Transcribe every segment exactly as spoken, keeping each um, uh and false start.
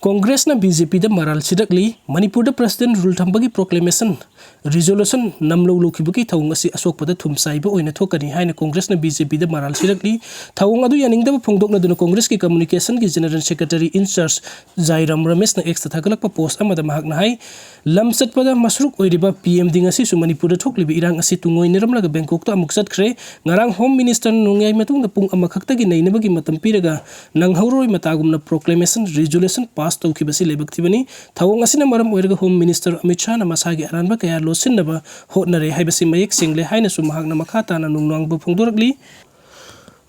ꯀꯣꯡꯒ꯭ꯔꯦꯁꯅ B J ꯄꯤꯗ ꯃꯔꯥꯜ ꯁꯤꯔꯛꯂꯤ꯫ ꯃꯅꯤꯄꯨꯔꯗ President Rule ꯊꯝꯕꯒꯤ proclamation resolution ꯅꯝꯂꯧ ꯂꯧꯈꯤꯕꯒꯤ ꯊꯧꯑꯣꯡ ꯑꯁꯤ ꯑꯁꯣꯛꯄꯗ ꯊꯨꯝ ꯆꯥꯏꯕ ꯑꯣꯏꯅ ꯊꯣꯛꯀꯅꯤ ꯍꯥꯏꯅ ꯀꯣꯡꯒ꯭ꯔꯦꯁꯅ ꯕꯤ ꯖꯦ ꯄꯤꯗ ꯃꯔꯥꯜ ꯁꯤꯔꯛꯂꯤ꯫ ꯊꯧꯑꯣꯡ ꯑꯗꯨ ꯌꯥꯅꯤꯡꯗꯕ ꯐꯣꯡꯗꯣꯛꯂꯗꯨꯅ ꯀꯣꯡꯒ꯭ꯔꯦꯁꯀꯤ communicationꯒꯤ General Secretary in charge ꯖꯥꯏꯔꯥꯝ ꯔꯃꯦꯁꯅ Xꯇ ꯊꯥꯒꯠꯂꯛꯄ post ꯑꯃꯗ ꯃꯍꯥꯛꯅ ꯍꯥꯏ, ꯂꯝ ꯆꯠꯄꯗ ꯃꯁꯔꯨꯛ ꯑꯣꯏꯔꯤꯕ ꯄꯤ ꯑꯦꯝ ꯗꯤ ꯉꯁꯤꯁꯨ ꯃꯅꯤꯄꯨꯔꯗ ꯊꯣꯛꯂꯤꯕ ꯏꯔꯥꯡ ꯑꯁꯤ ꯇꯨꯡꯑꯣꯏꯅꯔꯝꯂꯒ ꯕꯦꯡꯀꯣꯛꯇ ꯑꯃꯨꯛ ꯆꯠꯈ꯭ꯔꯦ꯫ ꯉꯔꯥꯡ Home Ministerꯅ ꯅꯣꯡꯌꯥꯏ ꯃꯇꯨꯡꯗ ꯄꯨꯡ ꯑꯃꯈꯛꯇꯒꯤ ꯅꯩꯅꯕꯒꯤ ꯃꯇꯝ ꯄꯤꯔꯒ ꯅꯪꯍꯧꯔꯣꯏ ꯃꯇꯥꯒꯨꯝꯅ proclamation resolution pass ꯇꯧꯈꯤꯕꯁꯤ ꯂꯥꯏꯕꯛ ꯊꯤꯕꯅꯤ꯫ ꯊꯧꯑꯣꯡ ꯑꯁꯤꯅ ꯃꯔꯝ ꯑꯣꯏꯔꯒ Home Minister ꯑꯃꯤꯠ ꯁꯥꯍꯅ ꯃꯁꯥꯒꯤ ꯑꯔꯥꯟꯕ ꯀꯌꯥ ꯂꯣꯠꯁꯤꯟꯅꯕ ꯍꯣꯠꯅꯔꯦ ꯍꯥꯏꯕꯁꯤ ꯃꯌꯦꯛ ꯁꯦꯡꯂꯦ ꯍꯥꯏꯅꯁꯨ ꯃꯍꯥꯛꯅ ꯃꯈꯥ ꯇꯥꯅ ꯅꯨꯡꯅꯥꯡꯕ ꯐꯣꯡꯗꯣꯔꯛꯂꯤ꯫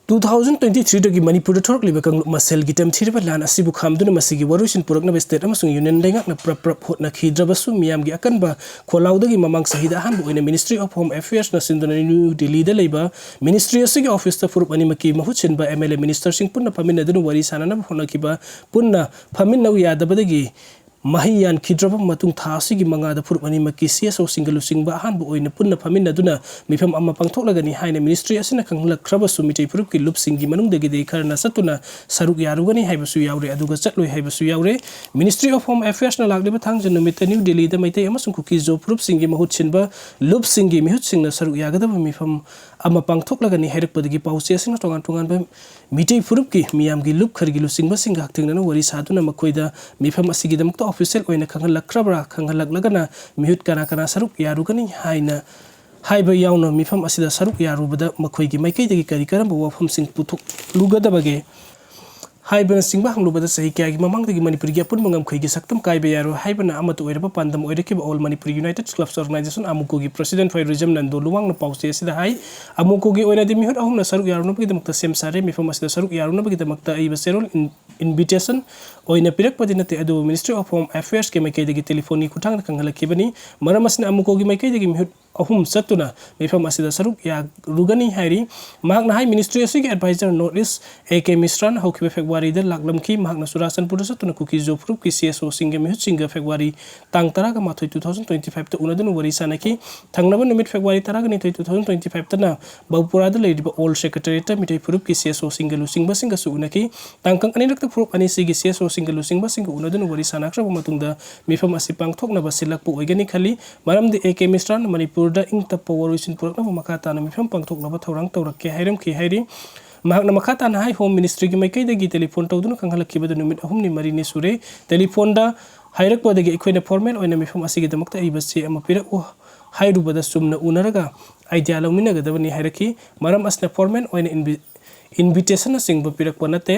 Two thousand twenty threeꯗꯒꯤ ꯃꯅꯤꯄꯨꯔꯗ ꯊꯣꯔꯛꯂꯤꯕ ꯀꯥꯡꯂꯨꯞ ꯃꯁꯦꯜꯒꯤ ꯇꯝꯊꯤꯔꯕ ꯂꯥꯟ ꯑꯁꯤꯕꯨ ꯈꯥꯝꯗꯨꯅ ꯃꯁꯤꯒꯤ ꯋꯥꯔꯣꯏꯁꯤꯟ ꯄꯨꯔꯛꯅꯕ state ꯑꯃꯁꯨꯡ union ꯂꯩꯉꯥꯛꯅ ꯄ꯭ꯔꯞ ꯄ꯭ꯔꯞ ꯍꯣꯠꯅꯈꯤꯗ꯭ꯔꯕꯁꯨ ꯃꯤꯌꯥꯝꯒꯤ ꯑꯀꯟꯕ ꯈꯣꯜꯂꯥꯎꯗꯒꯤ ꯃꯃꯥꯡ ꯆꯍꯤꯗ ꯑꯍꯥꯟꯕ ꯑꯣꯏꯅ Ministry of Home Affairsꯅ ꯁꯤꯟꯗꯨꯅ ꯅ꯭ꯌꯨ ꯗꯤꯜꯂꯤꯗ ꯂꯩꯕ ministry ꯑꯁꯤꯒꯤ officeꯇ ꯐꯨꯔꯨꯞ ꯑꯅꯤꯃꯛꯀꯤ ꯃꯍꯨꯠ ꯁꯤꯟꯕ M L A ministerꯁꯤꯡ ꯄꯨꯟꯅ ꯐꯝꯃꯤꯟꯅꯗꯨꯅ ꯋꯥꯔꯤ ꯁꯥꯅꯅꯕ ꯍꯣꯠꯅꯈꯤꯕ ꯄꯨꯟꯅ ꯐꯝꯃꯤꯟꯅꯧ ꯌꯥꯗꯕꯗꯒꯤ ꯃꯍꯩ ꯌꯥꯟꯈꯤꯗ꯭ꯔꯕ ꯃꯇꯨꯡ ꯊꯥ ꯑꯁꯤꯒꯤ ꯃꯉꯥꯗ ꯐꯨꯔꯨꯞ ꯑꯅꯤꯃꯛꯀꯤ C S Oꯁꯤꯡꯒ ꯂꯨꯆꯤꯡꯕ ꯑꯍꯥꯟꯕ ꯑꯣꯏꯅ ꯄꯨꯟꯅ ꯐꯝꯃꯤꯟꯅꯗꯨꯅ ꯃꯤꯐꯝ ꯑꯃ ꯄꯥꯡꯊꯣꯛꯂꯒꯅꯤ ꯍꯥꯏꯅ ministry ꯑꯁꯤꯅ ꯈꯪꯍꯜꯂꯛꯈ꯭ꯔꯕꯁꯨ ꯃꯤꯇꯩ ꯐꯨꯔꯨꯞꯀꯤ ꯂꯨꯞꯁꯤꯡꯒꯤ ꯃꯅꯨꯡꯗꯒꯤꯗꯤ ꯈꯔꯅ ꯆꯠꯇꯨꯅ ꯁꯔꯨꯛ ꯌꯥꯔꯨꯒꯅꯤ ꯍꯥꯏꯕꯁꯨ ꯌꯥꯎꯔꯦ, ꯑꯗꯨꯒ ꯆꯠꯂꯣꯏ ꯍꯥꯏꯕꯁꯨ ꯌꯥꯎꯔꯦ꯫ Ministry of Home Affairsꯅ ꯂꯥꯛꯂꯤꯕ ꯊꯥꯡꯖ ꯅꯨꯃꯤꯠꯇ ꯅ꯭ꯌꯨ ꯗꯤꯜꯂꯤꯗ ꯃꯩꯇꯩ ꯑꯃꯁꯨꯡ ꯀꯨꯀꯤ-ꯖꯣ ꯐꯨꯔꯨꯞꯁꯤꯡꯒꯤ ꯃꯍꯨꯠ ꯁꯤꯟꯕ ꯂꯨꯞꯁꯤꯡꯒꯤ ꯃꯤꯍꯨꯠꯁꯤꯡꯅ ꯁꯔꯨꯛ ꯌꯥꯒꯗꯕ ꯃꯤꯐꯝ ꯑꯃ ꯄꯥꯡꯊꯣꯛꯂꯒꯅꯤ ꯍꯥꯏꯔꯛꯄꯗꯒꯤ ꯄꯥꯎꯆꯦꯁꯤꯡꯅ ꯇꯣꯉꯥꯟ ꯇꯣꯉꯥꯟꯕ ꯃꯤꯇꯩ ꯐꯨꯔꯨꯞꯀꯤ ꯃꯤꯌꯥꯝꯒꯤ ꯂꯨꯞ ꯈꯔꯒꯤ ꯂꯨꯆꯤꯡꯕꯁꯤꯡꯒ ꯍꯛꯊꯦꯡꯅꯅ ꯋꯥꯔꯤ ꯁꯥꯗꯨꯅ ꯃꯈꯣꯏꯗ ꯃꯤꯐꯝ ꯑꯁꯤꯒꯤꯗꯃꯛꯇ official ꯑꯣꯏꯅ ꯈꯪꯍꯜꯂꯛꯈ꯭ꯔꯕ꯭ꯔꯥ, ꯈꯪꯍꯜꯂꯛꯂꯒꯅ ꯃꯤꯍꯨꯠ ꯀꯅꯥ ꯀꯅꯥ ꯁꯔꯨꯛ ꯌꯥꯔꯨꯒꯅꯤ ꯍꯥꯏꯅ ꯍꯥꯏꯕ ꯌꯥꯎꯅ ꯃꯤꯐꯝ ꯑꯁꯤꯗ ꯁꯔꯨꯛ ꯌꯥꯔꯨꯕꯗ ꯃꯈꯣꯏꯒꯤ ꯃꯥꯏꯀꯩꯗꯒꯤ ꯀꯔꯤ ꯀꯔꯝꯕ ꯋꯥꯐꯝꯁꯤꯡ ꯄꯨꯊꯣꯛꯂꯨꯒꯗꯕꯒꯦ ꯍꯥꯏꯕꯅꯆꯤꯡꯕ ꯍꯪꯂꯨꯕꯗ ꯆꯍꯤ ꯀꯌꯥꯒꯤ ꯃꯃꯥꯡꯗꯒꯤ ꯃꯅꯤꯄꯨꯔꯒꯤ ꯑꯄꯨꯟꯕ ꯉꯝꯈꯩꯒꯤ ꯁꯛꯇꯝ ꯀꯥꯏꯕ ꯌꯥꯔꯣꯏ ꯍꯥꯏꯕꯅ ꯑꯃꯠꯇ ꯑꯣꯏꯔꯕ ꯄꯥꯟꯗꯝ ꯑꯣꯏꯔꯛꯈꯤꯕ All Manipur United Clubs Organization, AMUCOꯒꯤ president ꯐꯣꯏ ꯔꯤꯖꯝ ꯅꯟꯗꯣ ꯂꯨꯋꯥꯡꯅ ꯄꯥꯎꯆꯦ ꯑꯁꯤꯗ ꯍꯥꯏ, AMUCOꯒꯤ ꯑꯣꯏꯅꯗꯤ ꯃꯤꯍꯨꯠ ꯑꯍꯨꯝꯅ ꯁꯔꯨꯛ ꯌꯥꯔꯨꯅꯕꯒꯤꯗꯃꯛꯇ ꯁꯦꯝ ꯁꯥꯔꯦ꯫ ꯃꯤꯐꯝ ꯑꯁꯤꯗ ꯁꯔꯨꯛ ꯌꯥꯔꯨꯅꯕꯒꯤꯗꯃꯛꯇ ꯑꯏꯕ ꯆꯦꯔꯣꯜ in-, invitation ꯑꯣꯏꯅ ꯄꯤꯔꯛꯄꯗꯤ ꯅꯠꯇꯦ, ꯑꯗꯨꯕꯨ Ministry of Home Affairsꯀꯤ ꯃꯥꯏꯀꯩꯗꯒꯤ telephone ꯈꯨꯠꯊꯥꯡꯗ ꯈꯪꯍꯜꯂꯛꯈꯤꯕꯅꯤ꯫ ꯃꯔꯝ ꯑꯁꯤꯅ AMUCOꯒꯤ ꯃꯥꯏꯀꯩꯗꯒꯤ ꯃꯤꯍꯨꯠ ꯑꯍꯨꯝ ꯆꯠꯇꯨꯅ ꯃꯤꯐꯝ ꯑꯁꯤꯗ ꯁꯔꯨꯛ ꯌꯥꯔꯨꯒꯅꯤ ꯍꯥꯏꯔꯤ꯫ ꯃꯍꯥꯛꯅ ꯍꯥꯏ, ꯃꯤꯅꯤꯁꯇ꯭ꯔꯤ ꯑꯁꯤꯒꯤ adviser north east A K ꯃꯤꯁ꯭ꯔꯥꯅ ꯍꯧꯈꯤꯕ ꯐꯦꯕ꯭ꯔꯨꯋꯥꯔꯤꯗ ꯂꯥꯛꯂꯝꯈꯤ꯫ ꯃꯍꯥꯛꯅ ꯆꯨꯔꯥꯆꯥꯟꯄꯨꯔꯗ ꯆꯠꯇꯨꯅ ꯀꯨꯀꯤꯖꯣ ꯐꯨꯔꯨꯞꯀꯤ ꯁꯤ ꯑꯦꯁ ꯑꯣꯁꯤꯡꯒ ꯃꯤꯍꯨꯠꯁꯤꯡꯒ ꯐꯦꯕ꯭ꯔꯨꯋꯥꯔꯤ ꯇꯥꯡ ꯇꯔꯥꯒ ꯃꯥꯊꯣꯏ, two thousand twenty fiveꯇ ꯎꯅꯗꯨꯅ ꯋꯥꯔꯤ ꯁꯥꯅꯈꯤ꯫ ꯊꯪꯅꯕ ꯅꯨꯃꯤꯠ ꯐꯦꯕ꯭ꯔꯨꯋꯥꯔꯤ ꯇꯔꯥꯒ ꯅꯤꯊꯣꯏ, two thousand twenty fiveꯇꯅ ꯕꯕꯨꯄꯨꯔꯥꯗ ꯂꯩꯔꯤꯕ ꯑꯣꯜ ꯁꯦꯀ꯭ꯔꯦꯇꯔꯤꯌꯦꯠꯇ ꯃꯤꯇꯩ ꯐꯨꯔꯨꯞꯀꯤ ꯁꯤ ꯑꯦꯁ ꯑꯣꯁꯤꯡꯒ ꯂꯨꯆꯤꯡꯕꯁꯤꯡꯒꯁꯨ ꯎꯅꯈꯤ꯫ ꯇꯥꯡꯀꯛ ꯑꯅꯤꯔꯛꯇ ꯐꯨꯔꯨꯞ ꯑꯅꯤꯁꯤꯒꯤ ꯁꯤ ꯑꯦꯁ ꯑꯣꯁꯤꯡꯒ ꯂꯨꯆꯤꯡꯕꯁꯤꯡꯒ ꯎꯅꯗꯨꯅ ꯋꯥꯔꯤ ꯁꯥꯅꯈ꯭ꯔꯕ ꯃꯇꯨꯡꯗ ꯃꯤꯐꯝ ꯑꯁꯤ ꯄꯥꯡꯊꯣꯛꯅꯕ ꯁꯤꯜꯂꯛꯄ ꯑꯣꯏꯒꯅꯤ ꯈꯜꯂꯤ꯫ ꯃꯔꯝꯗꯤ ꯑꯦ ꯀꯦ ꯃꯤꯁ꯭ꯔꯥꯅ ꯃꯅꯤꯄꯨꯔꯗ ꯏꯪ ꯇꯞꯄ ꯋꯥꯔꯣꯏꯁꯤꯟ ꯄꯨꯔꯛꯅꯕ ꯃꯈꯥ ꯇꯥꯅ ꯃꯤꯐꯝ ꯄꯥꯡꯊꯣꯛꯅꯕ ꯊꯧꯔꯥꯡ ꯇꯧꯔꯛꯀꯦ ꯍꯥꯏꯔꯝꯈꯤ ꯍꯥꯏꯔꯤ꯫ ꯃꯍꯥꯛꯅ ꯃꯈꯥ ꯇꯥꯅ ꯍꯥꯏ, ꯍꯣꯝ ꯃꯤꯅꯤꯁꯇ꯭ꯔꯤꯒꯤ ꯃꯥꯏꯀꯩꯗꯒꯤ ꯇꯦꯂꯤꯐꯣꯟ ꯇꯧꯗꯨꯅ ꯈꯪꯍꯜꯂꯛꯈꯤꯕꯗ ꯅꯨꯃꯤꯠ ꯑꯍꯨꯝꯅꯤ ꯃꯔꯤꯅꯤ ꯁꯨꯔꯦ꯫ ꯇꯦꯂꯤꯐꯣꯟꯗ ꯍꯥꯏꯔꯛꯄꯗꯒꯤ ꯑꯩꯈꯣꯏꯅ ꯐꯣꯔꯃꯦꯜ ꯑꯣꯏꯅ ꯃꯤꯐꯝ ꯑꯁꯤꯒꯤꯗꯃꯛꯇ ꯑꯏꯕ ꯆꯦ ꯑꯃ ꯄꯤꯔꯛꯎ ꯍꯥꯏꯔꯨꯕꯗ ꯆꯨꯝꯅ ꯎꯅꯔꯒ ꯑꯥꯏꯗꯤꯌꯥ ꯂꯧꯃꯤꯟꯅꯒꯗꯕꯅꯤ ꯍꯥꯏꯔꯛꯈꯤ꯫ ꯃꯔꯝ ꯑꯁꯤꯅ ꯐꯣꯔꯃꯦꯜ ꯑꯣꯏꯅ ꯏꯟꯚꯤ-, ꯏꯟꯚꯤꯇꯦꯁꯟꯅꯆꯤꯡꯕ ꯄꯤꯔꯛꯄ ꯅꯠꯇꯦ꯫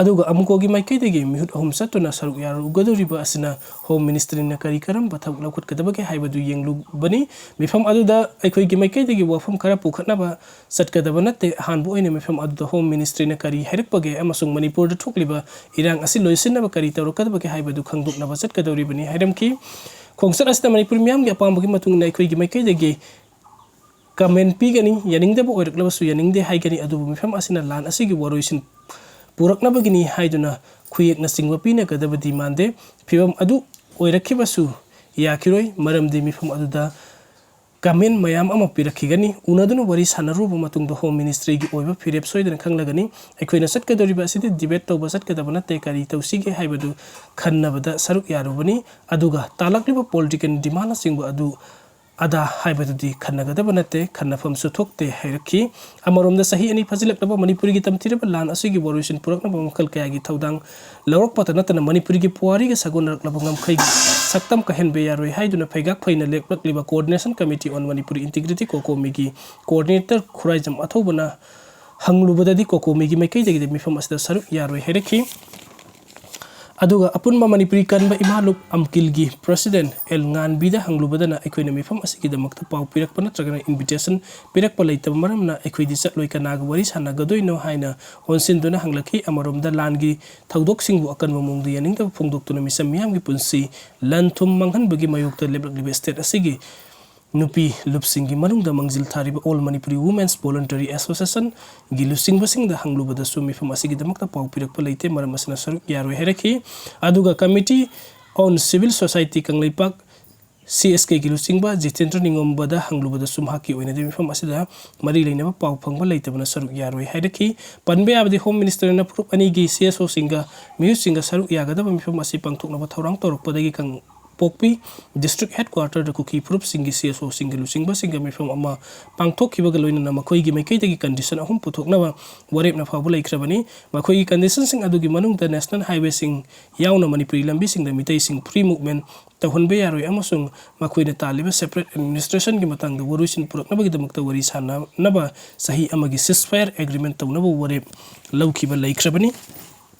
ꯑꯗꯨꯒ ꯑꯃꯨꯀꯣꯒꯤ ꯃꯥꯏꯀꯩꯗꯒꯤ ꯃꯤꯍꯨꯠ ꯑꯍꯨꯝ ꯆꯠꯇꯨꯅ ꯁꯔꯨꯛ ꯌꯥꯔꯨꯒꯗꯧꯔꯤꯕ ꯑꯁꯤꯅ ꯍꯣꯝ ꯃꯤꯅꯤꯁꯇ꯭ꯔꯤꯅ ꯀꯔꯤ ꯀꯔꯝꯕ ꯊꯕꯛ ꯂꯧꯈꯠꯀꯗꯕꯒꯦ ꯍꯥꯏꯕꯗꯨ ꯌꯦꯡꯂꯨꯕꯅꯤ꯫ ꯃꯤꯐꯝ ꯑꯗꯨꯗ ꯑꯩꯈꯣꯏꯒꯤ ꯃꯥꯏꯀꯩꯗꯒꯤ ꯋꯥꯐꯝ ꯈꯔ ꯄꯨꯈꯠꯅꯕ ꯆꯠꯀꯗꯕ ꯅꯠꯇꯦ꯫ ꯑꯍꯥꯟꯕ ꯑꯣꯏꯅ ꯃꯤꯐꯝ ꯑꯗꯨꯗ ꯍꯣꯝ ꯃꯤꯅꯤꯁꯇ꯭ꯔꯤꯅ ꯀꯔꯤ ꯍꯥꯏꯔꯛꯄꯒꯦ ꯑꯃꯁꯨꯡ ꯃꯅꯤꯄꯨꯔꯗ ꯊꯣꯛꯂꯤꯕ ꯏꯔꯥꯡ ꯑꯁꯤ ꯂꯣꯏꯁꯤꯟꯅꯕ ꯀꯔꯤ ꯇꯧꯔꯛꯀꯗꯕꯒꯦ ꯍꯥꯏꯕꯗꯨ ꯈꯪꯗꯣꯛꯅꯕ ꯆꯠꯀꯗꯧꯔꯤꯕꯅꯤ ꯍꯥꯏꯔꯝꯈꯤ꯫ ꯈꯣꯡꯆꯠ ꯑꯁꯤꯗ ꯃꯅꯤꯄꯨꯔ ꯃꯤꯌꯥꯝꯒꯤ ꯑꯄꯥꯝꯕꯒꯤ ꯃꯇꯨꯡ ꯏꯟꯅ ꯑꯩꯈꯣꯏꯒꯤ ꯃꯥꯏꯀꯩꯗꯒꯤ ꯀꯃꯦꯟ ꯄꯤꯒꯅꯤ, ꯌꯥꯅꯤꯡꯗꯕ ꯑꯣꯏꯔꯛꯂꯕꯁꯨ ꯌꯥꯅꯤꯡꯗꯦ ꯍꯥꯏꯒꯅꯤ, ꯑꯗꯨꯕꯨ ꯃꯤꯐꯝ ꯑꯁꯤꯅ ꯂꯥꯟ ꯑꯁꯤꯒꯤ ꯋꯥꯔꯣꯏꯁꯤꯟ ꯄꯨꯔꯛꯅꯕꯒꯤꯅꯤ ꯍꯥꯏꯗꯨꯅ ꯈꯨꯌꯦꯛꯅꯆꯤꯡꯕ ꯄꯤꯅꯒꯗꯕꯗꯤ ꯃꯥꯟꯗꯦ꯫ ꯐꯤꯚꯝ ꯑꯗꯨ ꯑꯣꯏꯔꯛꯈꯤꯕꯁꯨ ꯌꯥꯈꯤꯔꯣꯏ, ꯃꯔꯝꯗꯤ ꯃꯤꯐꯝ ꯑꯗꯨꯗ ꯀꯃꯦꯟ ꯃꯌꯥꯝ ꯑꯃ ꯄꯤꯔꯛꯈꯤꯒꯅꯤ꯫ ꯎꯅꯗꯨꯅ ꯋꯥꯔꯤ ꯁꯥꯟꯅꯔꯨꯔꯕ ꯃꯇꯨꯡꯗ ꯍꯣꯝ ꯃꯤꯅꯤꯁꯇ꯭ꯔꯤꯒꯤ ꯑꯣꯏꯕ ꯐꯤꯔꯦꯞ ꯁꯣꯏꯗꯅ ꯈꯪꯂꯒꯅꯤ꯫ ꯑꯩꯈꯣꯏꯅ ꯆꯠꯀꯗꯧꯔꯤꯕ ꯑꯁꯤꯗꯤ ꯗꯤꯕꯦꯠ ꯇꯧꯕ ꯆꯠꯀꯗꯕ ꯅꯠꯇꯦ꯫ ꯀꯔꯤ ꯇꯧꯁꯤꯒꯦ ꯍꯥꯏꯕꯗꯨ ꯈꯟꯅꯕꯗ ꯁꯔꯨꯛ ꯌꯥꯔꯨꯕꯅꯤ꯫ ꯑꯗꯨꯒ ꯇꯥꯂꯛꯂꯤꯕ ꯄꯣꯂꯤꯇꯤꯀꯦꯜ ꯗꯤꯃꯥꯟꯅꯆꯤꯡꯕ ꯑꯗꯨ ꯑꯗꯥ ꯍꯥꯏꯕꯗꯨꯗꯤ ꯈꯟꯅꯒꯗꯕ ꯅꯠꯇꯦ, ꯈꯟꯅꯐꯝꯁꯨ ꯊꯣꯛꯇꯦ ꯍꯥꯏꯔꯛꯈꯤ꯫ ꯑꯃꯔꯣꯝꯗ ꯆꯍꯤ ꯑꯅꯤ ꯐꯥꯖꯤꯜꯂꯛꯂꯕ ꯃꯅꯤꯄꯨꯔꯒꯤ ꯇꯝꯊꯤꯔꯕ ꯂꯥꯟ ꯑꯁꯤꯒꯤ ꯋꯥꯔꯣꯏꯁꯤꯟ ꯄꯨꯔꯛꯅꯕ ꯃꯈꯜ ꯀꯌꯥꯒꯤ ꯊꯧꯗꯥꯡ ꯂꯧꯔꯛꯄꯇ ꯅꯠꯇꯅ ꯃꯅꯤꯄꯨꯔꯒꯤ ꯄꯨꯋꯥꯔꯤꯒ ꯁꯥꯒꯣꯟꯅꯔꯛꯂꯕ ꯉꯝꯈꯩꯒꯤ ꯁꯛꯇꯝ ꯀꯥꯏꯍꯟꯕ ꯌꯥꯔꯣꯏ ꯍꯥꯏꯗꯨꯅ ꯐꯩꯒꯥꯛ ꯐꯩꯅ ꯂꯦꯞꯂꯛꯂꯤꯕ Coordination Committee on Manipuri Integrity, ꯀꯣꯀꯣꯃꯤꯒꯤ ꯀꯣꯑꯣꯔꯗꯤꯅꯦꯇꯔ ꯈꯨꯔꯥꯏꯖꯝ ꯑꯊꯧꯕꯅ ꯍꯪꯂꯨꯕꯗꯗꯤ ꯀꯣꯀꯣꯃꯤꯒꯤ ꯃꯥꯏꯀꯩꯗꯒꯤꯗꯤ ꯃꯤꯐꯝ ꯑꯁꯤꯗ ꯁꯔꯨꯛ ꯌꯥꯔꯣꯏ ꯍꯥꯏꯔꯛꯈꯤ꯫ ꯑꯗꯨꯒ ꯑꯄꯨꯟꯕ ꯃꯅꯤꯄꯨꯔꯤ ꯀꯟꯕ ꯏꯃꯥ ꯂꯨꯞ ꯑꯝꯀꯤꯜꯒꯤ ꯄ꯭ꯔꯁꯤꯗꯦꯟ ꯑꯦꯜ ꯉꯥꯟꯕꯤꯗ ꯍꯪꯂꯨꯕꯗꯅ ꯑꯩꯈꯣꯏꯅ ꯃꯤꯐꯝ ꯑꯁꯤꯒꯤꯗꯃꯛꯇ ꯄꯥꯎ ꯄꯤꯔꯛꯄ ꯅꯠꯇ꯭ꯔꯒꯅ ꯏꯟꯚꯤꯇꯦꯁꯟ ꯄꯤꯔꯛꯄ ꯂꯩꯇꯕ ꯃꯔꯝꯅ ꯑꯩꯈꯣꯏꯗꯤ ꯆꯠꯂꯣꯏ, ꯀꯅꯥꯒ ꯋꯥꯔꯤ ꯁꯥꯟꯅꯒꯗꯣꯏꯅꯣ ꯍꯥꯏꯅ ꯑꯣꯟꯁꯤꯟꯗꯨꯅ ꯍꯪꯂꯛꯈꯤ꯫ ꯑꯃꯔꯣꯝꯗ ꯂꯥꯟꯒꯤ ꯊꯧꯗꯣꯛꯁꯤꯡꯕꯨ ꯑꯀꯟꯕ ꯃꯑꯣꯡꯗ ꯌꯥꯅꯤꯡꯗꯕ ꯐꯣꯡꯗꯣꯛꯇꯨꯅ ꯃꯤꯆꯝ ꯃꯤꯌꯥꯝꯒꯤ ꯄꯨꯟꯁꯤ ꯂꯟ ꯊꯨꯝ ꯃꯥꯡꯍꯟꯕꯒꯤ ꯃꯥꯌꯣꯛꯇ ꯂꯦꯞꯂꯛꯂꯤꯕ ꯁ꯭ꯇꯦꯠ ꯑꯁꯤꯒꯤ ꯅꯨꯄꯤ ꯂꯨꯞꯁꯤꯡꯒꯤ ꯃꯅꯨꯡꯗ ꯃꯥꯡꯖꯤꯜ ꯊꯥꯔꯤꯕ All Manipuri Women's Voluntary Associationꯒꯤ ꯂꯨꯆꯤꯡꯕꯁꯤꯡꯗ ꯍꯪꯂꯨꯕꯗꯁꯨ ꯃꯤꯐꯝ ꯑꯁꯤꯒꯤꯗꯃꯛꯇ ꯄꯥꯎ ꯄꯤꯔꯛꯄ ꯂꯩꯇꯦ, ꯃꯔꯝ ꯑꯁꯤꯅ ꯁꯔꯨꯛ ꯌꯥꯔꯣꯏ ꯍꯥꯏꯔꯛꯈꯤ꯫ ꯑꯗꯨꯒ Committee on Civil Society Kangleipak, C S ꯀꯦꯒꯤ ꯂꯨꯆꯤꯡꯕ ꯖꯤꯇꯦꯟꯗ꯭ꯔ ꯅꯤꯉꯣꯝꯕꯗ ꯍꯪꯂꯨꯕꯗꯁꯨ ꯃꯍꯥꯛꯀꯤ ꯑꯣꯏꯅꯗꯤ ꯃꯤꯐꯝ ꯑꯁꯤꯗ ꯃꯔꯤ ꯂꯩꯅꯕ ꯄꯥꯎ ꯐꯪꯕ ꯂꯩꯇꯕꯅ ꯁꯔꯨꯛ ꯌꯥꯔꯣꯏ ꯍꯥꯏꯔꯛꯈꯤ꯫ ꯄꯟꯕ ꯌꯥꯕꯗꯤ Home Ministerꯅ ꯐꯨꯔꯨꯞ ꯑꯅꯤꯒꯤ ꯁꯤ ꯑꯦꯁ ꯑꯣꯁꯤꯡꯒ ꯃꯤꯍꯨꯠꯁꯤꯡꯒ ꯁꯔꯨꯛ ꯌꯥꯒꯗꯕ ꯃꯤꯐꯝ ꯑꯁꯤ ꯄꯥꯡꯊꯣꯛꯅꯕ ꯊꯧꯔꯥꯡ ꯇꯧꯔꯛꯄꯗꯒꯤ ꯀꯪ-, ꯄꯣꯛꯄꯤ District Headquarterꯗ ꯀꯨꯀꯤ ꯐꯨꯔꯨꯞꯁꯤꯡꯒꯤ ꯁꯤ ꯑꯦꯁ ꯑꯣꯁꯤꯡꯒ ꯂꯨꯆꯤꯡꯕꯁꯤꯡꯒ ꯃꯤꯐꯝ ꯑꯃ ꯄꯥꯡꯊꯣꯛꯈꯤꯕꯒ ꯂꯣꯏꯅꯅ ꯃꯈꯣꯏꯒꯤ ꯃꯥꯏꯀꯩꯗꯒꯤ condition ꯑꯍꯨꯝ ꯄꯨꯊꯣꯛꯅꯕ ꯋꯥꯔꯦꯞꯅ ꯐꯥꯎꯕ ꯂꯩꯈ꯭ꯔꯕꯅꯤ꯫ ꯃꯈꯣꯏꯒꯤ conditionꯁꯤꯡ ꯑꯗꯨꯒꯤ ꯃꯅꯨꯡꯗ national highwayꯁꯤꯡ ꯌꯥꯎꯅ ꯃꯅꯤꯄꯨꯔꯤ ꯂꯝꯕꯤꯁꯤꯡꯗ ꯃꯤꯇꯩꯁꯤꯡ free movement ꯇꯧꯍꯟꯕ ꯌꯥꯔꯣꯏ ꯑꯃꯁꯨꯡ ꯃꯈꯣꯏꯅ ꯇꯥꯜꯂꯤꯕ separate administrationꯒꯤ ꯃꯇꯥꯡꯗ ꯋꯥꯔꯣꯏꯁꯤꯟ ꯄꯨꯔꯛꯅꯕꯒꯤꯗꯃꯛꯇ ꯋꯥꯔꯤ ꯁꯥꯅꯅꯕ ꯆꯍꯤ ꯑꯃꯒꯤ ceasefire agreement ꯇꯧꯅꯕ ꯋꯥꯔꯦꯞ ꯂꯧꯈꯤꯕ ꯂꯩꯈ꯭ꯔꯕꯅꯤ꯫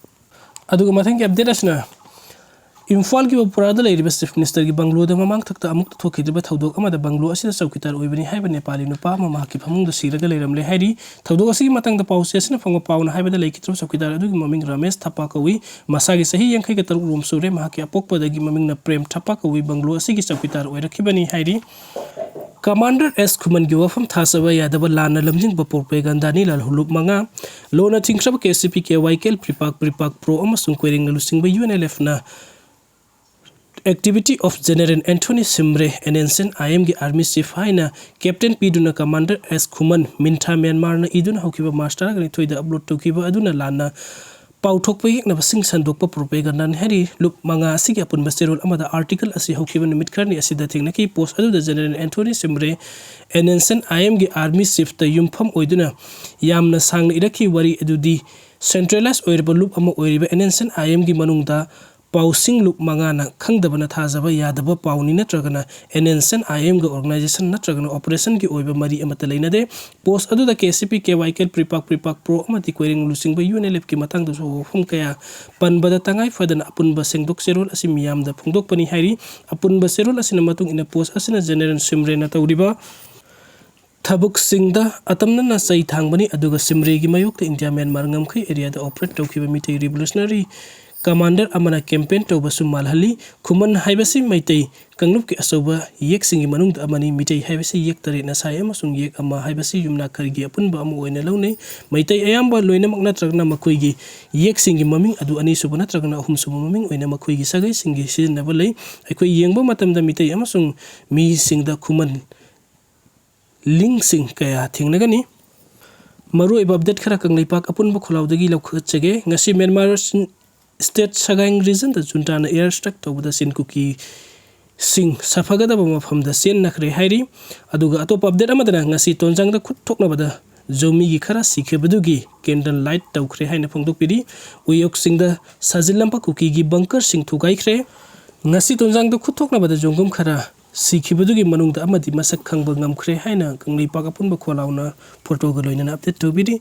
ꯑꯗꯨꯒ ꯃꯊꯪꯒꯤ update ꯑꯁꯤꯅ ꯏꯝꯐꯥꯜꯒꯤ ꯕꯄꯨꯔꯥꯗ ꯂꯩꯔꯤꯕ Chief Ministerꯒꯤ ꯕꯪꯒ꯭ꯂꯣꯗ ꯃꯃꯥꯡ ꯊꯛꯇ ꯑꯃꯨꯛꯇ ꯊꯣꯛꯈꯤꯗ꯭ꯔꯤꯕ ꯊꯧꯗꯣꯛ ꯑꯃꯗ ꯕꯪꯒ꯭ꯂꯣ ꯑꯁꯤꯗ ꯆꯧꯀꯤꯗꯥꯔ ꯑꯣꯏꯕꯅꯤ ꯍꯥꯏꯕ ꯅꯦꯄꯥꯂꯤ ꯅꯨꯄꯥ ꯑꯃ ꯃꯍꯥꯛꯀꯤ ꯐꯃꯨꯡꯗ ꯁꯤꯔꯒ ꯂꯩꯔꯝꯂꯦ ꯍꯥꯏꯔꯤ꯫ ꯊꯧꯗꯣꯛ ꯑꯁꯤꯒꯤ ꯃꯇꯥꯡꯗ ꯄꯥꯎꯆꯦ ꯑꯁꯤꯅ ꯐꯪꯕ ꯄꯥꯎꯅ ꯍꯥꯏꯕꯗ ꯂꯩꯈꯤꯗ꯭ꯔꯕ ꯆꯧꯀꯤꯗꯥꯔ ꯑꯗꯨꯒꯤ ꯃꯃꯤꯡ ꯔꯥꯃꯦꯁ ꯊꯥꯄꯥ ꯀꯧꯏ꯫ ꯃꯁꯥꯒꯤ ꯆꯍꯤ ꯌꯥꯡꯈꯩꯒ ꯇꯔꯨꯛ ꯔꯣꯝ ꯁꯨꯔꯦ꯫ ꯃꯍꯥꯛꯀꯤ ꯑꯄꯣꯛꯄꯗꯒꯤ ꯃꯃꯤꯡꯅ ꯄ꯭ꯔꯦꯝ ꯊꯥꯄꯥ ꯀꯧꯏ꯫ ꯕꯪꯒ꯭ꯂꯣ ꯑꯁꯤꯒꯤ ꯆꯧꯀꯤꯗꯥꯔ ꯑꯣꯏꯔꯛꯈꯤꯕꯅꯤ ꯍꯥꯏꯔꯤ꯫ Commander ꯑꯦꯁ ꯈꯨꯃꯟꯒꯤ ꯋꯥꯐꯝ ꯊꯥꯖꯕ ꯌꯥꯗꯕ ꯂꯥꯟꯅ ꯂꯝꯖꯤꯡꯕ propagandꯅꯤ꯫ ꯂꯥꯜꯍꯧ ꯂꯨꯞ ꯃꯉꯥ ꯂꯣꯟꯅ ꯊꯤꯡꯈ꯭ꯔꯕ ꯀꯦ ꯁꯤ ꯄꯤ, ꯀꯦ ꯋꯥꯏ ꯀꯦ ꯑꯦꯜ, ꯄ꯭ꯔꯤꯄꯥꯛ, ꯄ꯭ꯔꯤꯄꯥꯛ ꯄ꯭ꯔꯣ ꯑꯃꯁꯨꯡ ꯀꯣꯏꯔꯦꯡꯅ ꯂꯨꯆꯤꯡꯕ ꯌꯨ ꯑꯦꯟ ꯑꯦꯜ ꯑꯦꯐꯅ Activity of General Anthony Simre, N S N I Mꯒꯤ army chief ꯍꯥꯏꯅ captain ꯄꯤꯗꯨꯅ Commander ꯑꯦꯁ ꯈꯨꯃꯟ, ꯃꯤꯟꯊ꯭ꯔꯥ ꯃ꯭ꯌꯥꯟꯃꯥꯔꯅ ꯏꯗꯨꯅ ꯍꯧꯈꯤꯕ ꯃꯥꯔꯆ ꯇꯔꯥꯒ ꯅꯤꯊꯣꯏꯗ upload ꯇꯧꯈꯤꯕ ꯑꯗꯨꯅ ꯂꯥꯟꯅ ꯄꯥꯎꯊꯣꯛꯄ ꯌꯦꯛꯅꯕꯁꯤꯡ ꯁꯟꯗꯣꯛꯄ propagandꯅꯤ ꯍꯥꯏꯔꯤ꯫ ꯂꯨꯞ ꯃꯉꯥ ꯑꯁꯤꯒꯤ ꯑꯄꯨꯟꯕ ꯆꯦꯔꯣꯜ ꯑꯃꯗ article ꯑꯁꯤ ꯍꯧꯈꯤꯕ ꯅꯨꯃꯤꯠ ꯈꯔꯅꯤ ꯑꯁꯤꯗ ꯊꯦꯡꯅꯈꯤ꯫ Post ꯑꯗꯨꯗ General Anthony Simre, N S N I Mꯒꯤ army chiefꯇ ꯌꯨꯝꯐꯝ ꯑꯣꯏꯗꯨꯅ ꯌꯥꯝꯅ ꯁꯥꯡꯅ ꯏꯔꯛꯈꯤ꯫ ꯋꯥꯔꯤ ꯑꯗꯨꯗꯤ centralize ꯑꯣꯏꯔꯕ ꯂꯨꯞ ꯑꯃ ꯑꯣꯏꯔꯤꯕ N S N I Mꯒꯤ ꯃꯅꯨꯡꯗ ꯄꯥꯎꯁꯤꯡ ꯂꯨꯞ ꯃꯉꯥꯅ ꯈꯪꯗꯕꯅ ꯊꯥꯖꯕ ꯌꯥꯗꯕ ꯄꯥꯎꯅꯤ, ꯅꯠꯇ꯭ꯔꯒꯅ N S N I Mꯒ organization ꯅꯠꯇ꯭ꯔꯒꯅ operationꯒꯤ ꯑꯣꯏꯕ ꯃꯔꯤ ꯑꯃꯠꯇ ꯂꯩꯅꯗꯦ꯫ Post ꯑꯗꯨꯗ ꯀꯦ ꯁꯤ ꯄꯤ, ꯀꯦ ꯋꯥꯏ ꯀꯦ ꯑꯦꯜ, ꯄ꯭ꯔꯤꯄꯥꯛ, ꯄ꯭ꯔꯤꯄꯥꯛ ꯄ꯭ꯔꯣ ꯑꯃꯗꯤ ꯀꯣꯏꯔꯦꯡ ꯂꯨꯆꯤꯡꯕ ꯌꯨ ꯑꯦꯟ ꯑꯦꯜ ꯑꯦꯐꯀꯤ ꯃꯇꯥꯡꯗꯁꯨ ꯋꯥꯐꯝ ꯀꯌꯥ ꯄꯟꯕꯗ ꯇꯉꯥꯏ ꯐꯗꯅ ꯑꯄꯨꯟꯕ ꯁꯦꯡꯗꯣꯛ ꯆꯦꯔꯣꯜ ꯑꯁꯤ ꯃꯤꯌꯥꯝꯗ ꯐꯣꯡꯗꯣꯛꯄꯅꯤ ꯍꯥꯏꯔꯤ꯫ ꯑꯄꯨꯟꯕ ꯆꯦꯔꯣꯜ ꯑꯁꯤꯅ ꯃꯇꯨꯡ ꯏꯟꯅ post ꯑꯁꯤꯅ General ꯁꯤꯝꯔꯦꯅ ꯇꯧꯔꯤꯕ ꯊꯕꯛꯁꯤꯡꯗ ꯑꯇꯝꯅꯅ ꯆꯩ ꯊꯥꯡꯕꯅꯤ, ꯑꯗꯨꯒ ꯁꯤꯝꯔꯦꯒꯤ ꯃꯥꯌꯣꯛꯇ ꯏꯟꯗꯤꯌꯥ ꯃ꯭ꯌꯥꯟꯃꯥꯔ ꯉꯝꯈꯩ areaꯗ operate ꯇꯧꯈꯤꯕ ꯃꯤꯇꯩ revolutionary commander ꯑꯃꯅ campaign ꯇꯧꯕꯁꯨ ꯃꯥꯜꯍꯜꯂꯤ꯫ ꯈꯨꯃꯟ ꯍꯥꯏꯕꯁꯤ ꯃꯩꯇꯩ ꯀꯥꯡꯂꯨꯞꯀꯤ ꯑꯆꯧꯕ ꯌꯦꯛꯁꯤꯡꯒꯤ ꯃꯅꯨꯡꯗ ꯑꯃꯅꯤ꯫ ꯃꯤꯇꯩ ꯍꯥꯏꯕꯁꯤ ꯌꯦꯛ ꯇꯔꯦꯠꯅ ꯁꯥꯏ ꯑꯃꯁꯨꯡ ꯌꯦꯛ ꯑꯃ ꯍꯥꯏꯕꯁꯤ ꯌꯨꯝꯅꯥꯛ ꯈꯔꯒꯤ ꯑꯄꯨꯟꯕ ꯑꯃ ꯑꯣꯏꯅ ꯂꯧꯅꯩ꯫ ꯃꯩꯇꯩ ꯑꯌꯥꯝꯕ ꯂꯣꯏꯅꯃꯛ ꯅꯠꯇ꯭ꯔꯒꯅ ꯃꯈꯣꯏꯒꯤ ꯌꯦꯛꯁꯤꯡꯒꯤ ꯃꯃꯤꯡ ꯑꯗꯨ ꯑꯅꯤꯁꯨꯕ ꯅꯠꯇ꯭ꯔꯒꯅ ꯑꯍꯨꯝꯁꯨꯕ ꯃꯃꯤꯡ ꯑꯣꯏꯅ ꯃꯈꯣꯏꯒꯤ ꯁꯥꯒꯩꯁꯤꯡꯒꯤ ꯁꯤꯖꯤꯟꯅꯕ ꯂꯩ꯫ ꯑꯩꯈꯣꯏ ꯌꯦꯡꯕ ꯃꯇꯝꯗ ꯃꯤꯇꯩ ꯑꯃꯁꯨꯡ ꯃꯤꯁꯤꯡꯗ ꯈꯨꯃꯟ ꯂꯤꯡꯁꯤꯡ ꯀꯌꯥ ꯊꯦꯡꯅꯒꯅꯤ꯫ ꯃꯔꯨꯑꯣꯏꯕ update ꯈꯔ ꯀꯪꯂꯩꯄꯥꯛ ꯑꯄꯨꯟꯕ ꯈꯣꯜꯂꯥꯎꯗꯒꯤ ꯂꯧꯈꯠꯆꯒꯦ꯫ ꯉꯁꯤ ꯃ꯭ꯌꯥꯟꯃꯥꯔ state ꯁꯒꯥꯏꯡ regionꯗ ꯖꯨꯟꯇꯥꯅ air strike ꯇꯧꯕꯗ ꯆꯤꯟ ꯀꯨꯀꯤ ꯁꯤꯡ ꯁꯥꯐꯒꯗꯕ ꯃꯐꯝꯗ ꯆꯦꯟꯅꯈ꯭ꯔꯦ ꯍꯥꯏꯔꯤ꯫ ꯑꯗꯨꯒ ꯑꯇꯣꯞꯄ update ꯑꯃꯗꯅ ꯉꯁꯤ ꯇꯣꯟꯖꯥꯡꯗ ꯈꯨꯠ ꯊꯣꯛꯅꯕꯗ ꯖꯧꯃꯤꯒꯤ ꯈꯔ ꯁꯤꯈꯤꯕꯗꯨꯒꯤ candle light ꯇꯧꯈ꯭ꯔꯦ ꯍꯥꯏꯅ ꯐꯣꯡꯗꯣꯛꯄꯤꯔꯤ꯫ ꯎꯌꯣꯛꯁꯤꯡꯗ ꯁꯥꯖꯤꯜꯂꯝꯕ ꯀꯨꯀꯤꯒꯤ bunkerꯁꯤꯡ ꯊꯨꯒꯥꯏꯈ꯭ꯔꯦ꯫ ꯉꯁꯤ ꯇꯣꯟꯖꯥꯡꯗ ꯈꯨꯠ ꯊꯣꯛꯅꯕꯗ ꯖꯣꯡꯒꯝ ꯈꯔ ꯁꯤꯈꯤꯕꯗꯨꯒꯤ ꯃꯅꯨꯡꯗ ꯑꯃꯗꯤ ꯃꯁꯛ ꯈꯪꯕ ꯉꯝꯈ꯭ꯔꯦ ꯍꯥꯏꯅ ꯀꯪꯂꯩꯄꯥꯛ ꯑꯄꯨꯟꯕ ꯈꯣꯜꯂꯥꯎꯅ photoꯒ ꯂꯣꯏꯅꯅ update ꯇꯧꯕꯤꯔꯤ꯫